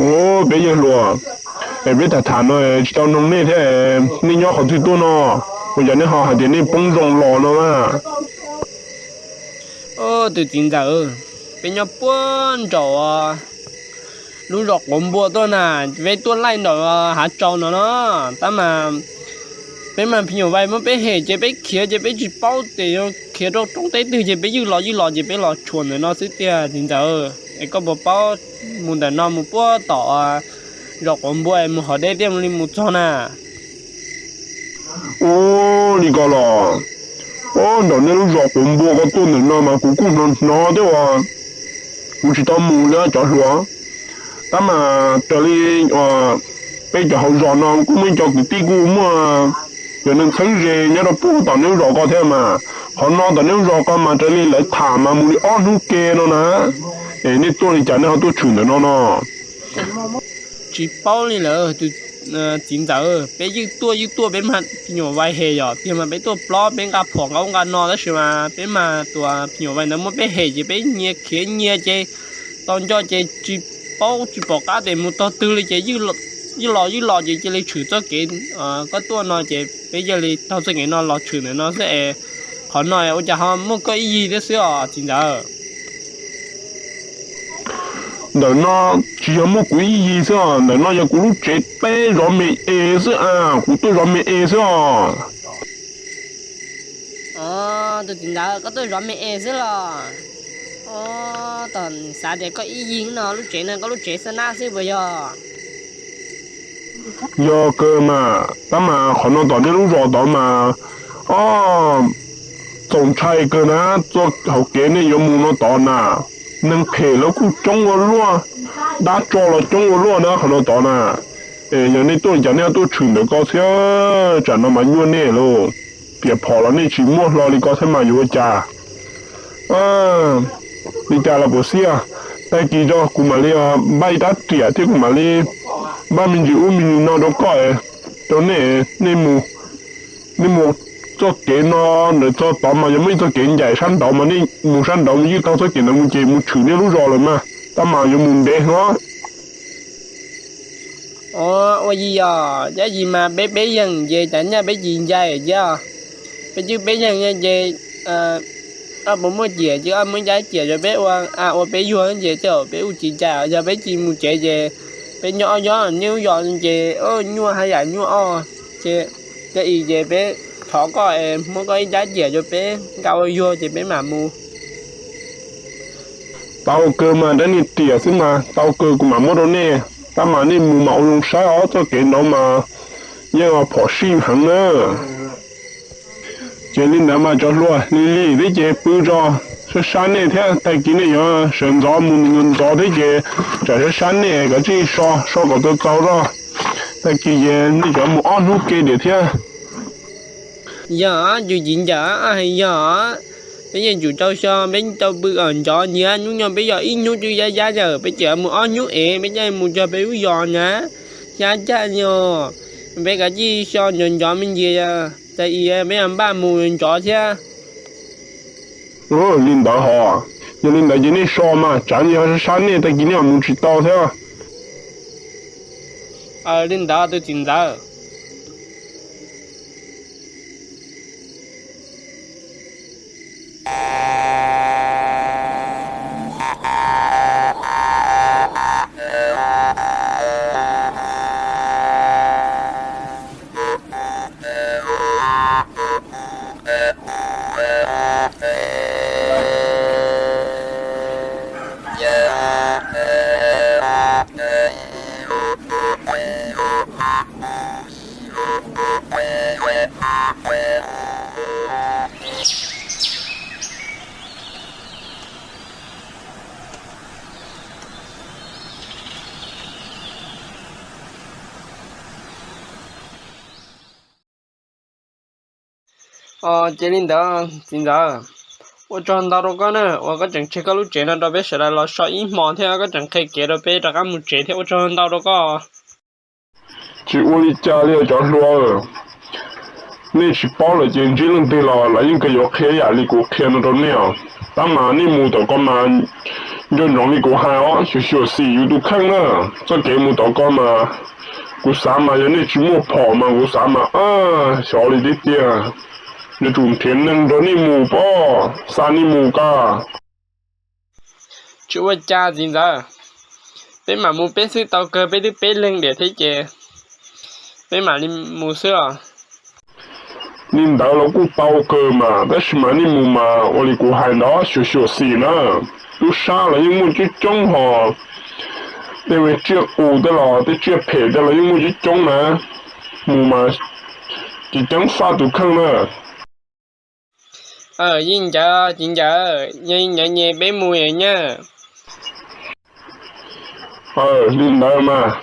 Peb yawg hluas, es peb tham tham no tsis tau noog nej thiab, nej nyob qhov twg tuaj no? Ua cas nej ho hais tias nej poob zoo los no na? Tus txiv ntxawm, peb nyob puag nraum lub zos Quav Npua tuaj na, peb tuaj laij nraum hav tsaus no no, tab mas peb mas phim nyuj vais muab peb hem ces peb khiav ces peb tsis paub tias yuav khiav rau roob teb twg ces peb ywj los ywj los ces peb los tshuam ntawm no xwb tiag txiv ntxawm. Es koj puas paub mus ntawm no mus puag tom zos Quav Npua mus hov deb tiaj li mus txog na? Ua li ko los, ua nram nej lub zos Quav Npua ko tuaj ntawm no mas kuv kuj hnov hnov thiab uas kuv tsis tau mus li cov hluas. Tab mas raws li peb cov hauv zos no kuj muaj ib co kwv tij kuj muaj cov neeg txheeb ze nyob rau puag tom nej lub zos ko thiab mas, qhov no tom nej lub zos ko mas raws li lawv tham mas mus li ob hnub ke no na. Es nej tuaj li cas nej ho tuaj tshwm ntawm no no? Tsis paub li lawm tus txiv ntxawm, peb ywj tuaj ywj tuaj peb mas phim nyuj vais hem yom, tiag mas peb tuaj plob peb nqa phom nqa ub nqa no tab sis mas peb mas tus phim nyuj vais ntawd muab peb hem ces peb nyias khiav nyias ces tau nco ces tsis paub tsis pom qab tias mus tog twg li ces ywj los ywj los ces cia li tshwm txoj kev koj tuaj no ces peb cia li taug txoj kev no los tshwm ntawm no xwb es. Qhov no ua cas ho muaj koj ib yig thiab xwb os txiv ntxawm? Ntawm no tsis yog muaj kuv ib yig xwb os, ntawm no yog kuv lub tsev peb zov me es xwb a, kuv tuaj zov me es xwb os. Tus txiv ntxawm, koj tuaj zov me es xwb los? Tom xav tias koj ib yig no lub tsev no koj lub tsev xab nab xwb puas yog? Yog kawg mas, tab mas qhov no tom nej lub zos tod mas, o, txaus ntshai kawg na, txoj hauv kev nej yuav mus no tod na, neeg phem los kuj coob ua luaj, dab tsov los coob ua luaj na qhov no tod na. Es yog nej tuaj li cas nej tuaj tshwm ntawm ko thiab, tsam no mas nyuaj nej lauj, piam phom los nej tsis muaj hlo li ko thiab mas yuav ua cas? Li cas los puas xiab, tag kis tso kuv mam li npaj ib rab riam thiab kuv mam li npaj me ntsis ub me ntsis no rau koj, rau nej, nej mus, nej mus txoj kev no ntawm txog tod mas yog muaj ib txoj kev ncaim sab nraud mas nej mus sab nraud mus ywj taug txoj kev ntawd mus ces mus tshwm nej lub zos lawm mas, tab mas yuav mus ntev hlo. Ua yig os, Yaj Yim mas peb peb yeeg ces cas nyaj peb cis ncaim cia, peb cwj peb yeeg ces, a, puas muaj ciam ces muab ib rab ciam rau peb ua, a, ua peb yuag ces tej zaum peb ua tsis ncaim, yog peb cis mus tsev ces peb nyob ob yob niaj ub yos ces nyuaj haj yam nyuaj os, ces cov i ces peb thov koj es muab koj ib rab ciam rau peb nqa ua yuag ces peb mam mus. Tau kawg mas, rab niag riam xwb mas tau kawg, kuv mam muab rau nej, tab mas nej mus mas ua zoo saib os, txoj kev nraud mas yeej phom sij heev na. Ces li ntawd mas cov hluas, lim lim thiab ces pw tso, sab sab nej thiab, tag kis nej yuav sawv ntxov mus ntxov ntxov thiab ces tsam sab sab nej, kov tsij so so kom tau txaus zog, tag kis ces nej cov mus ob hnub ke diam thiab. Yog, yus cis ncaim hais yog, peb yeej tsum tau xyo, peb tau pw kom ntsov nyiav, hnub nyoog peb yog ib hnub twb yab yab yawm, peb tseem mus ob hnub es peb coj mus cog peb lub zos na, xyab caj yog, peb kav tsij xyo ntsov ntsov me ntsis, tas i peb npaj mus ntsov thiab. Li ntawd hos, yog li ntawd ces nej so mas, tsam yog sab sab nej tag kis nej mus tsis tau thiab. Li ntawd tus txiv ntxawm. Ces li ntawd txiv ntxawm, ua tsaug ntau rau koj na uas koj tseem tseg koj lub tsev no rau peb sawv daws los so ib hmos thiab koj tseem qhia kev rau peb rov qab mus tsev thiab, ua tsaug ntau rau koj. Tsis ua li cas li os cov hluas, nej tsis paub lawm ces ntsib leej twg los lawv yeej kawg yuav qhia yam li kuv qhia no rau nej os. Tab mas nej mus tom ko mas Nco ntsoov li kuv hais os, xyuam xim yus tus kheej na. Txoj kev mus tom ko mas kuv xav mas yog nej tsis muaj phom mas kuv xav mas xyov li tiag tiag. Yuav tsum nrhiav neeg nrog nej mus pob, xa nej mus ko. Tsis ua cas txiv ntxawm, peb mam mus peb xwb tau kawg, peb twb peb leeg diam thiab ces peb mam li mus xwb os. Li ntawd los kuj tau kawg mas, tab sis mas nej mus mas ua li kuv hais ntawd, xyuam xyuam xim na. Tub sab los yeej muaj coob coob hos, tej tsiaj qus tej los tej tsiaj phem tej los yeej muaj coob coob na. Mus mas ceev ceev faj tus kheej na. Yeej ncaws txiv ntxawm, yog yeej ncaws nyem peb mus nyab. Li ntawd mas.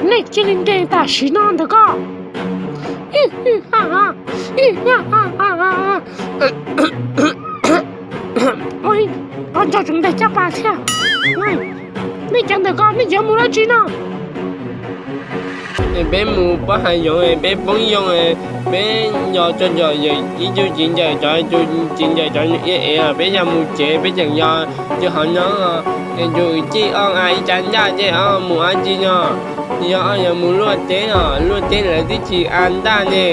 Nej cia li nres tam sim no ntawm ko. Ua, nco tseem ntes caj pas thiab. Nej cov ntawm ko nej cov mus dab tsi no? Peb mus pab hav zoov, peb poob yooj, peb yog tso zom yawm ib tug txiv ntxawm, cov txiv ntxawm cov nws ev ev, peb yog mus tsev peb tseem yog yus hov nyob, yus cij oj a ib tsav ncaj ces mus dab tsi no? Yog oj yog mus luaj teb os, luaj teb lawv twb tsis a ntaj ne.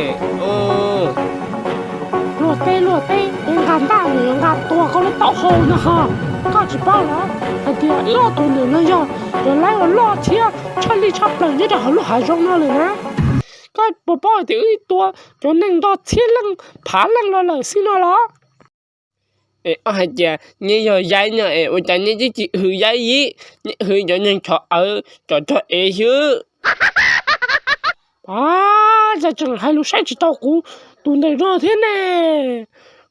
Luaj teb luaj teb, nqa ntaj nws yuav nqa tua koj lub taub hau no ho. Koj tsis paub los hais tias wb ob tug ntawm no yog cov laib uas loj thiab tshaj lij tshaj plaws nyob rau hauv lub hav zoov no lawm na. Koj puas paub hais tias wb tua cov neeg nto txhiab leej phav leej los lawm xwb no los? Es ob hais tias neb yog yaib no es ua cas neb twb tsis hwm yaib yib, neb hwm cov neeg tshov awv tso rog ev xwb. Cas tseem hais lus saib tsis taus kuv tus ntawm no thiab ne?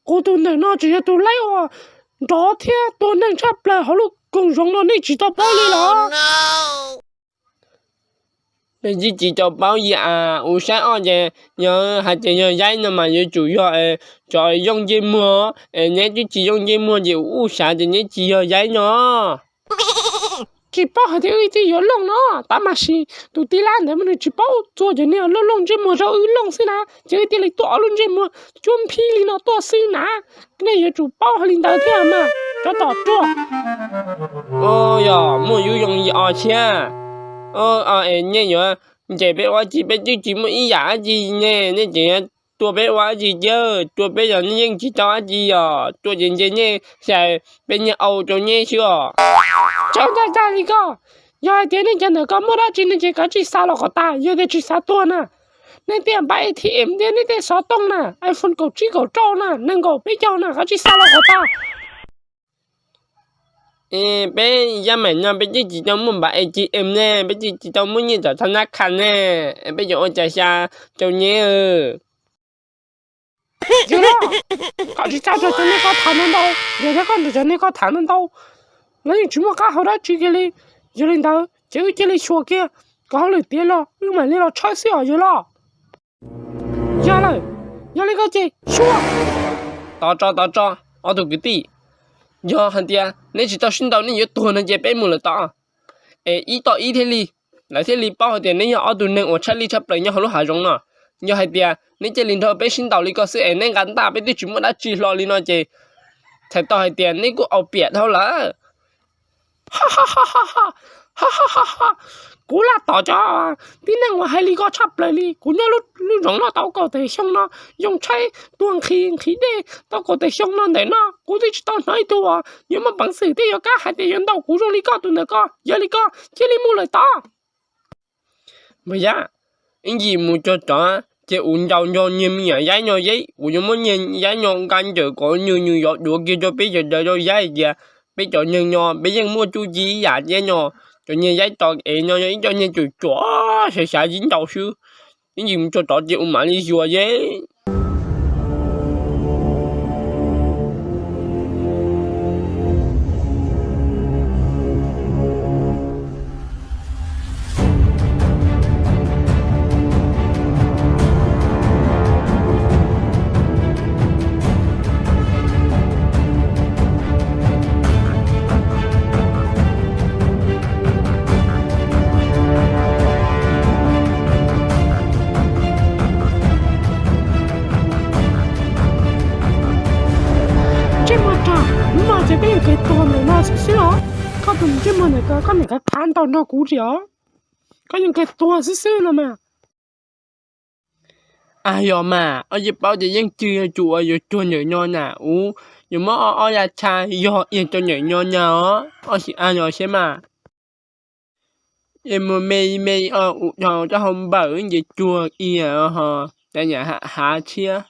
Kuv tus ntawm no tseem yog tus laib uas nrov thiab tua neeg tshaj plaws hauv lub koog zoov no nej tsis tau paub li los? Peb twb tsis tau paub yam ua saib oj ces yog hais tias yog yaib no mas yuav tsum yog cov yooj ntsej muag, es neb twb tsis yooj ntsej muag ces ua saib ces neb tsis yog yaib no. Tsis paub hais tias wb twb yuav looj no, tab mas sis tus tij laug ntawd mas nws tsis paub txua cov niag looj looj ntsej muag rau wb looj xwb na, ces wb thiaj li tuaj ob lub ntsej muag cuab nphib li no tuaj xwb na. Nej yuav tsum paub hais li ntawd thiab mas cov tom ruaj. Yog muaj yub zoo li os thiab. Es nej yuav ntes peb ua dab tsi, peb twb tsis muaj ib yam dab tsi ne, nej tseem tua peb ua dab tsi thiab? Tua peb los nej yeej tsis tau dab tsi os, tua ces ntshe nej xyas peb niag au rau nej xwb os. Tsis ncaj ncaj li koj, yog hais tias nej cov ntawm ko muaj dab tsi no ces kav tsij xa los kom tas, yog tias tsis xav tuag na. Nej tej npab A T M thiab nej tej xov tooj na, iPhone kaum tsib kaum rau na, nees nkaum peb caug na, kav tsij xa los kom tas. Peb yaj maim no peb twb tsis tau muaj npab A T M ne, peb twb tsis tau muaj nyiaj tom thab nab khas ne, peb yuav ua cas xya rau nyeb? Yog los, koj tsis txhob nrog cov neeg ko tham ntau ntau, yog thiab koj nrog cov neeg ko tham ntau ntau, lawv yeej tsis muaj qab hau dab tsi kiag li. Yog li ntawd, ces wb cia li xyuas kiag kom hauj lwm tiav los wb mam li los tshawb xwb os yawg los. Yog lawm, yog li ko ces xyuas. Tos tso, tos tso, ob tug kwv tij, yog hais tias neb tsis tau sib ntaus nej yuav tuag no ces peb mus lawm tod. Es ib toj ib thiaj li, lawv thiaj li paub hais tias neb yog ob tug neeg uas tshaj lij tshaj plaws nyob hauv lub hav zoov no. Yog hais tias neb cia li nrog peb sib ntaus li ko xwb es neb nqa ntaj peb twb tsis muaj dab tsi hlo li no ces txhais tau hais tias neb kuj au piam dhau lawm. Kuv laj tom cov tib neeg uas hais li ko tshaj plaws li. Kuv nyob lub zoov no tau kaum tawm xyoo no, yoo tshaib tuag nqhis nqhis dej tau kaum tawm xyoo no ntawm no kuv twb tsis tau hnov ib tug uas yuav muaj peev xwm thiab yuav kam hais tias yuav ntaus kuv zoo li koj tus ntawm ko. Yog li ko cia li mus lawm tod. Npawg Yaj, ib ntsis mus tso tsov ces kuv ncaus nco nyias me nyuam yaib nyo yeeb, kuv yuav muab nyias yaib nyo nqa ncawm kom nws nws yuav duav kiag rau peb cov daws rau yaib hais tias peb cov neeg nyo peb yeej muaj txuj ci ib yam thiab nyo. Cov nyias yaib tso ev nyo yog ib co nyias cuam cuam xyav xyav yib ncaus xwb. Ib ntsis mus tso tsov ces kuv mam li yuav yeeb. Ntsej muag rog, hnub no ces koj yeej kawg tuag ntawm no xwb xwb os. Koj tus ntsej muag ntawm ko koj niam khav khav ntau nrog kuv ris os. Koj yeej kawg tuag xwb xwb no mas. Ab yog mas, ob yeej paub tias yeej tsw yuav tsum ua yuav cuag ntawm nyo na ub, yuav muab ob ob ya tsha yog iag rau ntawm nyo na os, ob sim ab yog siab mas. Es mus me me o ua rau hauv npawm nce cuag iag ho, cov niam hav hav tshiab,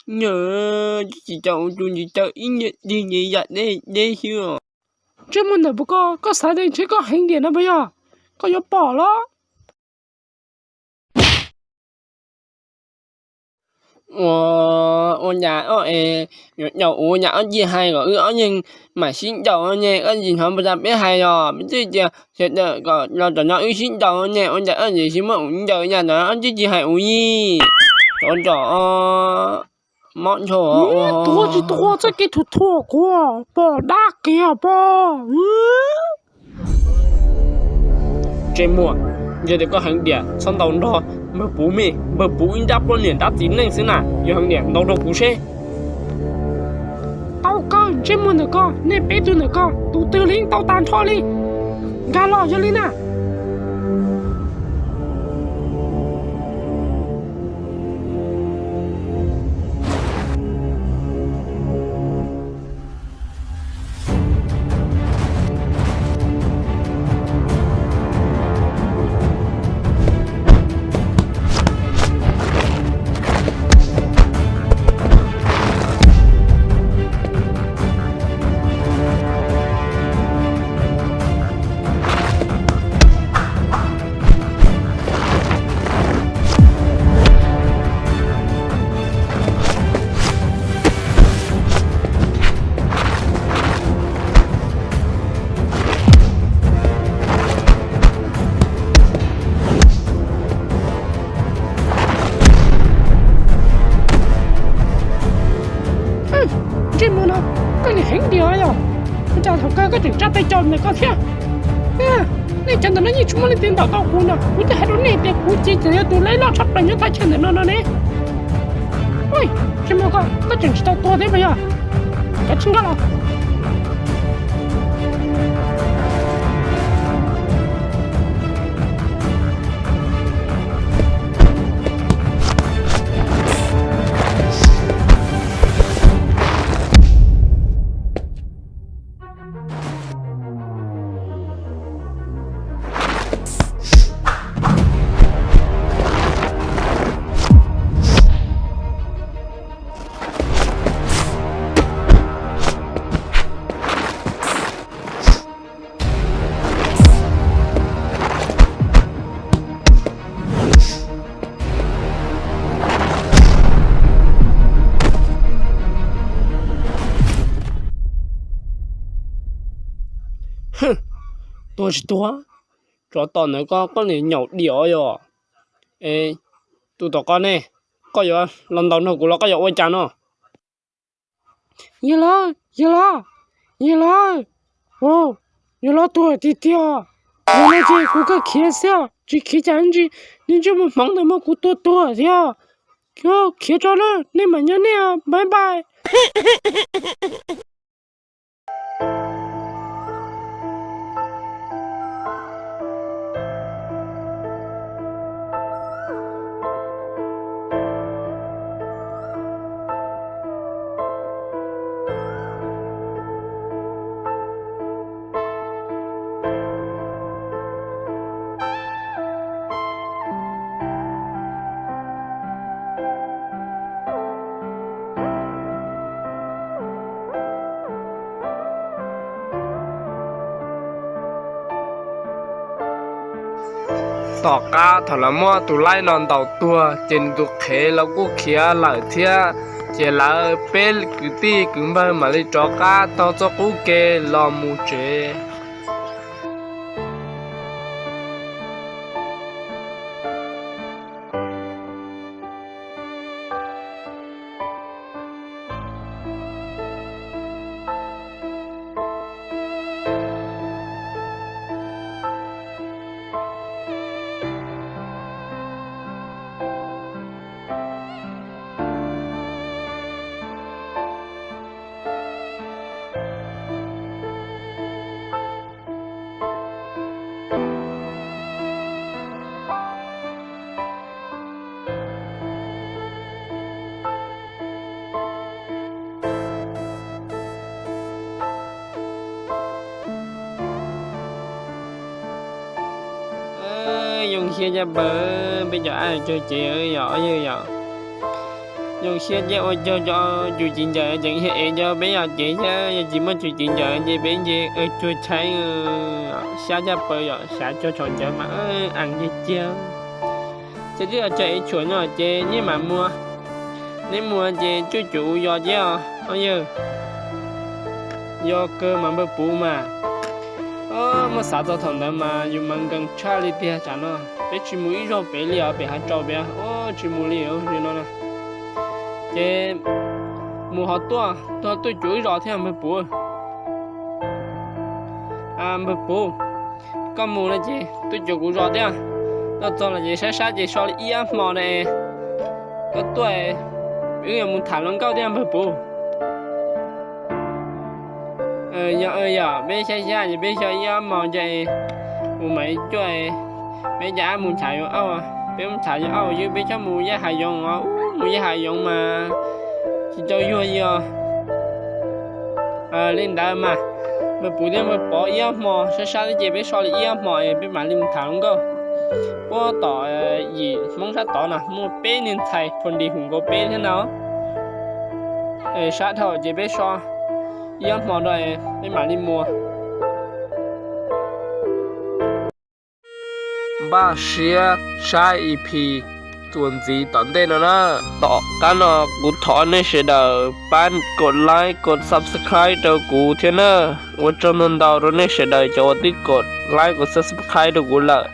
nws tsis tau ua tus nce tau ib niag dig nce yam deb deb xwb os. Ntsej muag ntawm puas ko, koj xav tias ntshe koj heev diam no puas yog? Koj yuav pom los. Ua, ua cas ob es yuav ncaus ua cas ob ncig hais kom wb ob yeeg mam sib ncaus ne, koj tsis hnov puas tas peb hais os, peb twb tias sawv daws kom los tom no wb sib ncaus ne, ua cas ob tsis muab ua ncaws nyaj ntawd ob tsis hais ua yij. Tsov zos mob ntsho. Tuag tsis tuag txoj kev thuam thuam kuv pom dab kiag pom. Ntsej muag, yog tias koj heev diam txhob ntaus nrog npawg Puv me, npawg Puv ib nrab poj niam nrab txiv neej xwb na, yog heev diam ntaus rau kuv seb. Tau kawg ntsej muag ntawm ko, nej peb tug ntawm ko tus twg li tau tag nrho li. Nkag los yog li na. Ntsej muag no, koj nim heev diam yog, ua cas thaum kawg koj tseem tsa tes caum ntawm ko thiab. Nej cov ntawm no yeej tsis muaj leej twg ntaus tau kuv no, kuv twb hais rau nej tias kuv ces tseem yog tus lej loj tshaj plaws nyob thaj chaw ntawm no no ne. Ntsej muag ko, koj tseem tsis tau tuag thiab puas yog? Kav tsij nkag los. Tuag tsis tuag, tsov tom ntawd koj koj niam nyaum diam yog. Es tus tom koj ne, koj yuav los ntaus nrog kuv los koj yuav ua cas no? Yawg laus, yawg laus, yawg laus, yawg laus tuag tiag tiag. Yog no ces kuv kawg khiav xwb, tsis khiav cas ntsis, niag ntsej muag hmoov ntawd muab kuv tua tuag thiab. Khiav tso na, nej mam nyob nej, bye bye. Tom qab thaum lawv muab tus laib no ntaus tuag ces nws tus qhev los kuj khiav lawm thiab. Ces lawv peb kwv tij kwv npawg mam li rov qab taug txoj qub ke los mus tsev. Yoo siab caj paws, peb cov ab cuag cev yog yog yog. Yoo siab caj ua cuag cov cuj civ ncaws ces yog ev cov peb yog cev thiab, yog tsis muaj cuj civ ncaws ces peb nce cuag chaiv. Siab caj paws yog xyav cuag tsham ncawv mas a ciag ciag. Ces twb yog cov ev tshuam no ces nej mam mus, nej mus ces cuj cuj ua yog thiab os yawg. Yog kawg mas npawg puv mas. Muab xav txog thaum ntawd mas yus mas nkees tshaj li tiag. Tsam no peb tsis mus ib zaug pem li os, pem hav tsaus pem os tsis mus li no. Ces mus ho tuaj, tuaj tuaj cuag ib zos thiab npawg puv. Npawg puv, koj mus no ces tuaj cuag kuv zos thiab. Tuaj txog los ces saib saib ces so li ib ob hmo na. Koj tuaj, wb yuav mus tham hluas nkauj thiab npawg puv. Yog yog, peb xyab xyab ces peb xyab ib ob hmo ces kuv mam li cuag. Peb cov ab mus nchav yuav auj, peb mus nchav yuav auj, ywj peb coj mus yaij hav zoov os, mus yaij hav zoov mas tsis tau yuag li os. Li ntawd mas npawg puv thiab npawg pov ib ob hmo saib saib ces peb so li ib ob hmo es peb mam li mus tham hluas nkauj. Puag tom yim Hmoob sab tod no muaj peb niag ntxhais phu nris hu nkaus peb thiab no. Sab dhau ces peb so ib ob hmo rau peb mam li mus. Npaj siab saib E P txuas ntxiv tom ntej no na. Tom qab no kuv thov nej sawv daws pab kov like kov subscribe rau kuv thiab na. Ua tsaug ntau ntau rau nej sawv daws cov uas twb kov like kov subscribe rau kuv lawm.